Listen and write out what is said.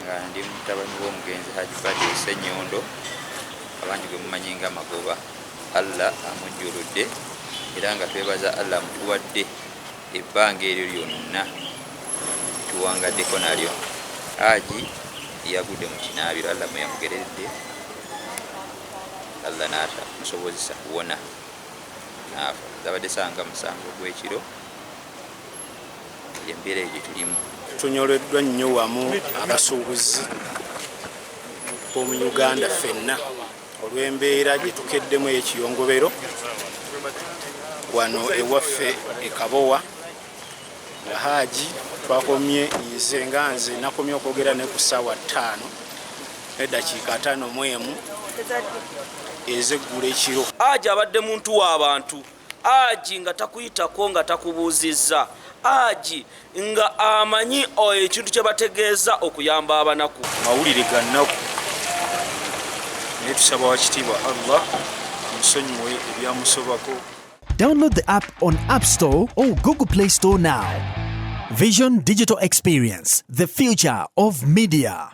Nga ndi mutabani w'omugenzi Haji Badru Ssenyondo, abangi gwe mumanyi nga Magoba. Allah amujjuludde era nga twebaza Allah amutuwadde ebbanga eryo lyonna tuwangaddeko nalyo. Haji yagudde mu kinaabiro, Allah mwe yamugereredde, Allah n'atamusobozesa kuwona n'afa. Zabadde ssaawa nga 7 ogw'ekiro. Embeera eyo gye tulimu. Tunyoleddwa nnyo wamu abasuubuzi b'omu Uganda ffenna olw'embeera gye tukeddemu ey'ekiyongobero wano ewaffe e Kabowa, nga Haaji twakomye, nze nga nze nakomye okwogera ne ku ssaawa 5:51 ez'eggulo ekiro. Haaji abadde muntu w'abantu. Haji nga takuyitako nga takubuuzizza. Haji nga amanyi ekintu kye bategeeza okuyamba abanaku. Mawulire ga nnaku, naye tusaba Wakitiibwa Allah amusonyiwe ebyamusobako. Download the app on App Store or Google Play Store now. Vision Digital Experience, the future of media.